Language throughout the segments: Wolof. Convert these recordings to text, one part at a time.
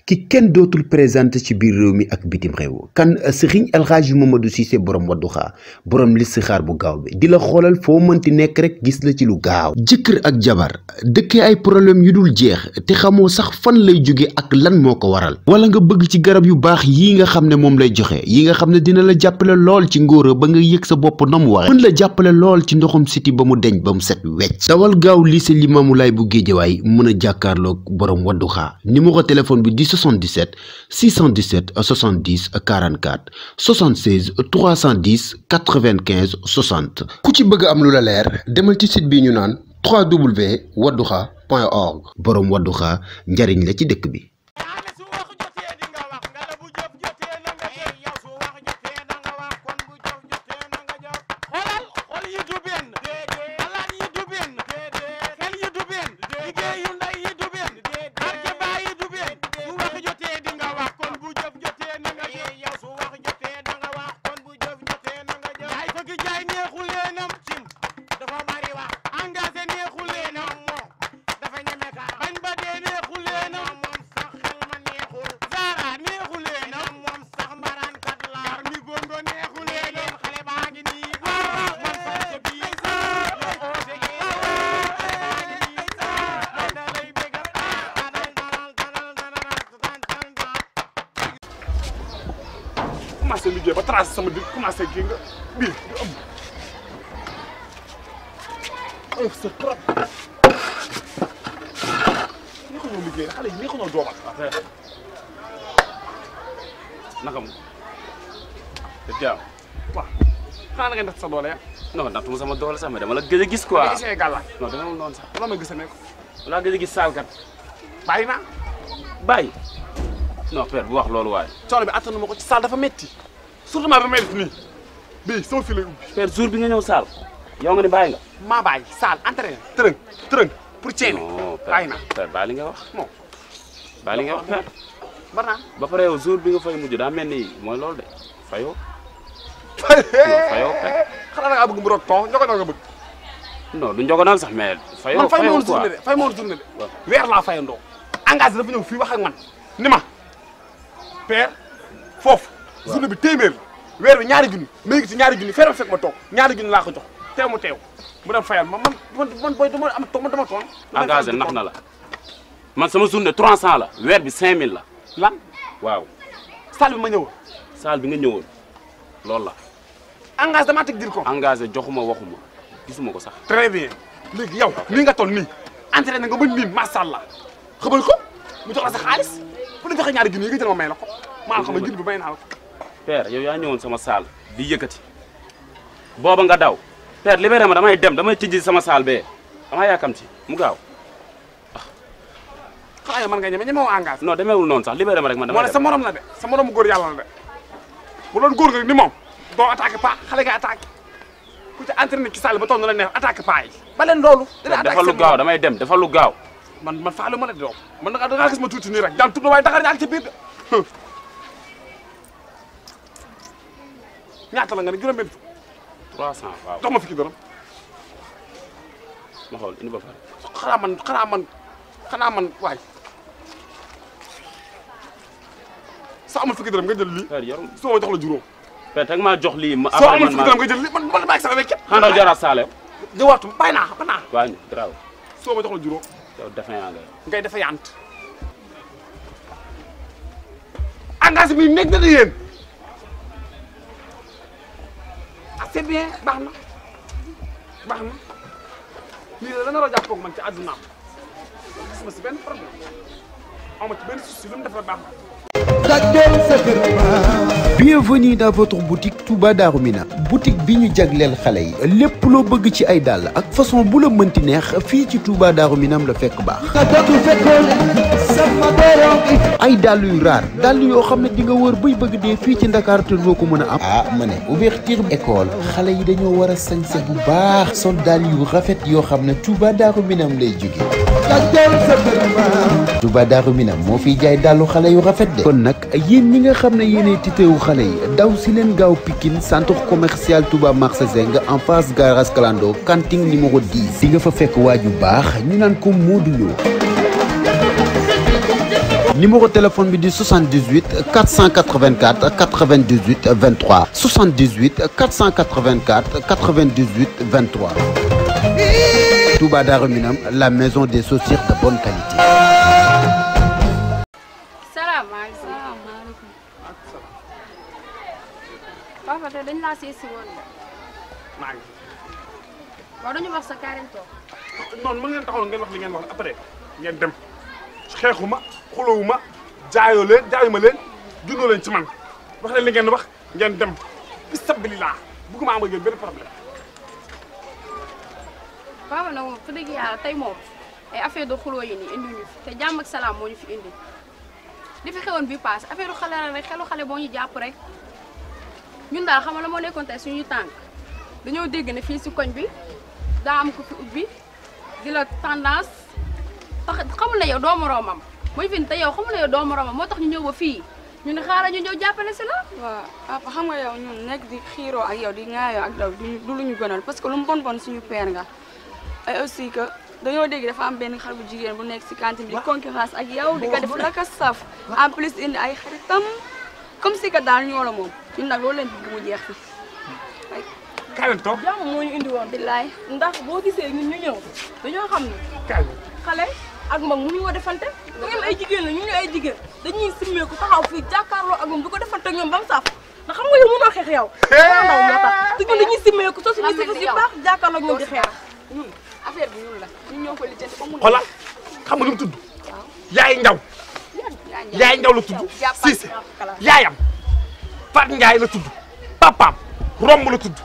ki kenn dootul présenté ci biir réew mi ak bitim réew kan Serigne El Hadji Mamadou Cissé borom Wadduha borom listixaar bu gaaw bi di la xoolal foo mënti nekk rek gis la ci lu gaaw. jëkkër ak jabar dëkkee ay problème yu dul jeex te xamoo sax fan lay jóge ak lan moo ko waral. wala nga bëgg ci garab yu baax yii nga xam ne moom lay joxe yi nga xam ne dina la jàppale lool ci ngóora ba nga yëg sa bopp na mu waxe mën la jàppale lool ci ndoxum siti ba mu deñ ba mu set wecc. dawal gaaw lycée Limamoulaye bu Guédiawaye mën a jàkkaarloog borom Wadduha numéro téléphone bi di 77 617 70 44 76 310 95 60 ku ci bëgg am lu la leer demal ci site bi ñu naan www.wadduha.org borom Wadduha njariñ la ci dëkk bi. commencé liggéey ba tracé sama di commencé kii nga bii nga am sa trop ñi ko ñoo liggéey xale yi ñi ko ñoo doomal naka mu def jàmm waaw xanaa na nga natt sa doole ya non nattuma sama doole sax mais dama la gëj a gis quoi. nga essayé gàllaaj non dama noonu sax wala ma gis ne ko wala gëj a gis saal kat bàyyi naa bàyyi non père bu wax loolu waaye coono bi attanu ma ko ci saal dafa metti surtout maa ba may def nii bii sama fii lay ubbi père jour bi nga ñëw saal yow nga ni bàyyi nga maa bàyyi saal entraîné tërëng pour ceene non bàyyi naa père bàyyi li nga wax non bàyyi li nga wax père bar naa ba pare yow jour bi nga fay mujj daa mel ni mooy loolu de fayoo fayoo père xanaa da ngaa bëgg mu root ton ñoo ko nga bëgg non du njogonal sax mais fayoo man fay ma woon quoi journée de fay ma woon journée de weer laa fayandoo engagé dafa ñëw fii wax ak man ni ma père foofu journée bi téeméer la weer bi ñaari junni ma ngi ci ñaari junni feer ba fekk ma toog ñaari junni laa ko jox teew mu teew mu dem fayal ma man booy dama am toog man dama toon engagé nax na la man sama journée 300 la weer bi 5000 la lan waaw salle bi ma ñëwoon saal bi nga ñëwoon loolu la engagé damaa teg dir ko engagé joxuma waxuma gisuma ko sax très bien léegi yow nii nga toll nii entraîné nga ba nii macha allah xamal ko mu jox la sa xaalis bu la joxee ñaari junni yi nga jël ma may la ko maa xam ne junni bi may naa la ko père yow yaa ñëwoon sama saal di yëkkati booba nga daw père libéré ma damay dem damay tijji sama saal bee dama yàkkamti mu gaaw xanaa yow man nga ñeme woo engagé non demeewul noonu sax libéré ma rek man moo damay ne sa morom la de sa morom góor yàlla la de bu doon góor nga ni moom doo attaqué pas xale nga attaqué ku ci entraîné ci salle ba toog na la neex attaqué pas yi ba leen loolu dina attaqué dafa lu gaaw damay dem dafa lu gaaw man faalu ma la di doom man da ngaa gis ma tuuti nii rek daan tudd waaye Dakar ñaar ci biir de ñaata la nga ne juróom-benn 300 waaw jox ma fukki dërëm ma xool indi ba pare xanaa man waay soo amul fukki dërëm nga jël lii père yorum soo ma jox la juróom père teg maa jox lii ma soo amul fukki dërëm nga jël lii man la bàyyi sama wéccet xanaa jara saale jëwaatu bàyyi naa ba naa waaw ñu graw soo ma jox la juróom yow defe naa ngay defa yant engagé bi nekk na di yéen ah c'est bien baax na lii la naroo jàppoog man ci àddunaam gis ma si benn problème aw ma ci benn souci lu mu def la baax na Bienvenue dans votre boutique Touba Darou Minam boutique bi ñu jagleel xale yi lépp loo bëgg ci ay dàll ak façon bu la mënti neex fii ci Touba Darou Minam la fekk baax ay dàll yu raar dàll yoo xam ne di nga wër bay bëgg dee fii ci Ndakaar te doo ko mën a am ah ma ne ouverture école xale yi dañoo war a sañse bu baax sol dàll yu rafet yoo xam ne Touba Darou Minam lay jóge Touba Darou Minam moo fiy jaay dàllu xale yu rafet de kon nag yéen ñi nga xam ne yéenay titeewu xale yi daw si leen gaaw Pikine centre commercial Touba marché Zeng en face garage Kalando kanting numéro 10 di nga fa fekk waaju baax ñu naan ko Modou Lo numéro téléphone bi di 78 484 98 23 78 484 98 23. Touba Darou Minam, la maison des chaussures de bonne qualité. salaamaaleykum. papa te dañ laa seesi woon de. maa ngi. waaw dañu wax sa carême toog. noonu mën ngeen taxaw ngeen wax li ngeen wax après ngeen dem xeexuma xulowuma jaayoo leen jaayuma leen jundoo leen ci man wax leen li ngeen wax ngeen dem bisabilillah bëgguma am ak yéen benn problème. papa nag moom fa dëgg yàlla tey moom ay affaire de xuloo yi nii indi ñu fi te jàmm ak salaam moo ñu fi indi li fi xewoon bi paase affaire u xale la rek xelu xale boo ñu jàpp rek ñun daal xam nga la moo nekkoon tey suñu tànk dañoo dégg ne fii si koñ bi daa am ko fi ubbi di la tendance tax xamul ne yow doo moroomam mooy fi te yow xamul ne yow doo moroomam moo tax ñu ñëw ba fii ñu ne xaaral ñu ñëw jàppale si la. waaw papa xam nga yow ñun nekk di xiiroo ak yow di ŋaayoo ak daw du lu ñu gënal parce que lu mu bon bon suñu père nga ay aussi que dañoo dégg dafa am benn xale bu jigéen bu nekk si cantine bi di concurrence ak yow di ko def la ka saf en plus indi ay xaritam comme si que daal ñoo la moom ñun nag loolu leen bëgg mu jeex fi kaay leen toog jàmm moo ñu indi woon billaay ndax boo gisee ñun ñu ñëw dañoo xam ne kaay xale ak mag mënuñu ko defante da ngeen ay jigéen la ñu ay jigéen dañuy simmeeku taxaw fii jàkkaarloo ak moom du ko defante ak ñoom ba mu saf ndax xam nga yow mënoo xeex yow ndaw moo tax te ñun dañuy simmeeku soo suñuy sifa si baax jàkkaarloo ak ñoom di xeex ñun affaire bi ñun la ñun ñoo ko lijjanti ba mu xoolal xam nga lu mu tudd yaay njaw yaay njaw la tudd Cissé yaayam Fat Ndiaye la tudd papaam romb la tudd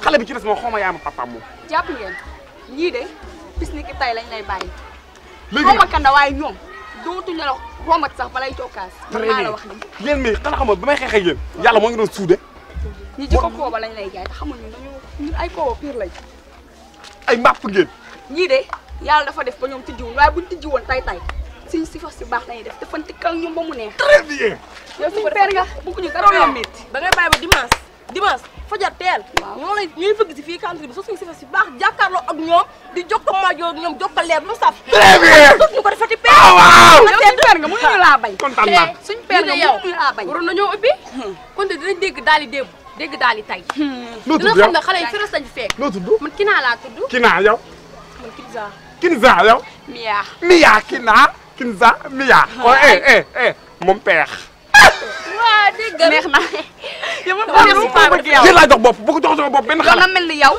xale bi ci des moom xaw ma yaayam papaam moom jàpp ngeen ñii de bis ni ki tay lañ lay bàyyi léegi xaw ma kanda waaye ñoom dootuñu la romat sax balay cokkaas très maa la bien wax ni yéen mais xanaa xamoon ba may xeexee yéen yàlla moo ngi doon suude ñi jikko kooba lañ lay jaay te xamul ñun ay kooba pire lañ ay mbàpp ngeen ñii de yàlla dafa def ba ñoom tijjiwuñ waaye buñ tijji woon tay suñ si fa si baax lañuy def dafa tikkal ñoom ba mu neex très bien yow suñu père nga bëgguñu dara lu métti da ngay bàyyi ba dimanche fajar teel ñoo lay ñuy fëgg si fii cantine bi soo suñu si fa si baax jàkkaarloo ak ñoom di jokko maajoo ak ñoom jokko leer lu saf très bien ñu ko defati père waaw yow suñu père nga mënuñu laa bañ kontaan naa suñu père nga mënuñu laa bañ waroon nañoo ubbi kon de dinañ dégg daal di démb dégg daal di tay noo dina tudd xam yow ne xale yi fi lañ fekk noo tudd man Kina laa tudd Kina yow man Kinza Kinza yow Mia Mia Kina Kinza Mia oh moom peex waa dégg nga neex na yow man père lu ko bëgg yow yéen laa jox bopp bu ko jox sama bopp benn yow xale na mel ni yow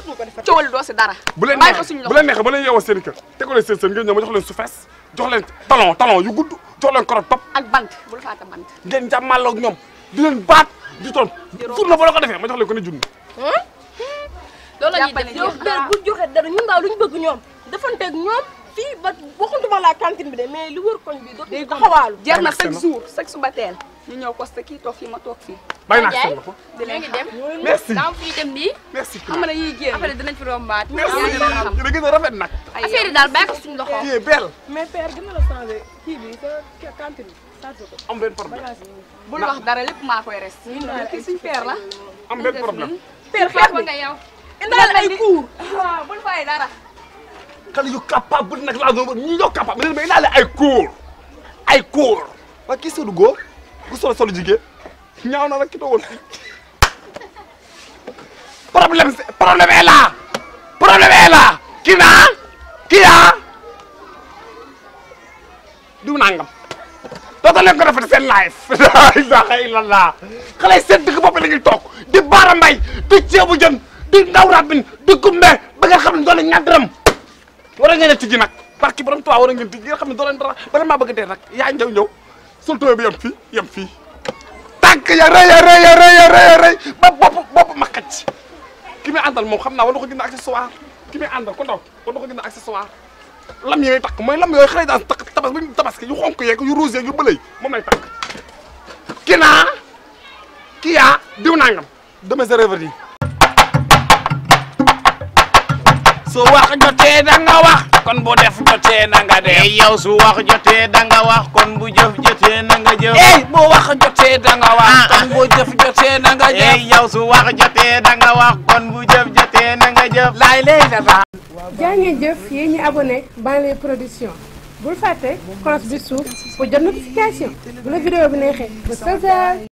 coowal doo si dara bu leen bàyyi ko neexee suñu bu loxo leen neexee ba leen yeewoo seen kër tegoo leen seen ngeen ñëw ma jox leen su fees jox leen talon yu gudd jox leen korot top ak bant bul fàtte bant ngeen jàmmaloo ak ñoom di leen baat di toon sur na ba la ko defee ma jox leen ko ne junni loolu la ñuy jàppale def yow père bu joxe dara ñun daal lu ñu bëgg ñoom defanteeg ñoom fii ba waxuntuma la cantine bi de mais li wër koñ bi dootuñu taxawaalu jeex na chaque jour chaque suba teel ñu ñëw costé kii toog fii ma toog fii bàyyi naa seen loxo ñoo ngi dem merci daa fii dem nii merci xam nga ne yiy génn après dinañ fi rombaat merci yaa ngi xam. yéen a gën a rafet nag affaire yi daal bàyyi ko suñu loxo kii est belle mais père dina la changé kii bi sa cantine bi changé ko am benn problème bagage yi bul wax dara lépp maa koy res kii suñu père la am benn problème père xeex ko bi nga yow indaale ay cours waaw bul fay dara xale yu capable nag laa doon ñi ñoo capable mais naa leen ay cours waa kii solu góor ku solo jigéen ñaaw na rek ki toogoon fii problème est là kii diw nangam dootoo leen ko defati seen live la ilaha illallah xale yi seen dëkk bopp la ñuy toog di baara mbay di ceebu jën di ndaw rabin di gumbe ba nga xam ne doole ñadram war a ngeen a tijji nag parce que borom tubaab war a ngeen tijji nga xam ne doo leen dara bala maa bëgg a dee nag yaa ñëw sul tooy bi yem fii tànk ya rëy ba bopp ma xëcc ki muy àndal moom xam naa war na ko gën a accessoire ki muy àndal ko ndaw war na ko gën a accessoire lam yi ngay takk mooy lam yooyu xale daan takk tabaski yu xonk yeeg yu rouge yeeg yu bëlay moom lay takk kii diw nangam demain c'est réveillé su wax jotee da nga wax kon bu def jotee na nga def yow su wax jotee da nga wax kon bu jëf jotee na nga jëf bu wax jotee da nga wax kon bu jëf jotee na nga jëf yow su wax jotee da nga wax kon bu jëf jotee na nga jëf laay lay da jaa ngeen jëf yéen ñi abonné Banlieue Production bul fàtte cloche bi suuf pour jot notification bu la vidéo bi neexee ba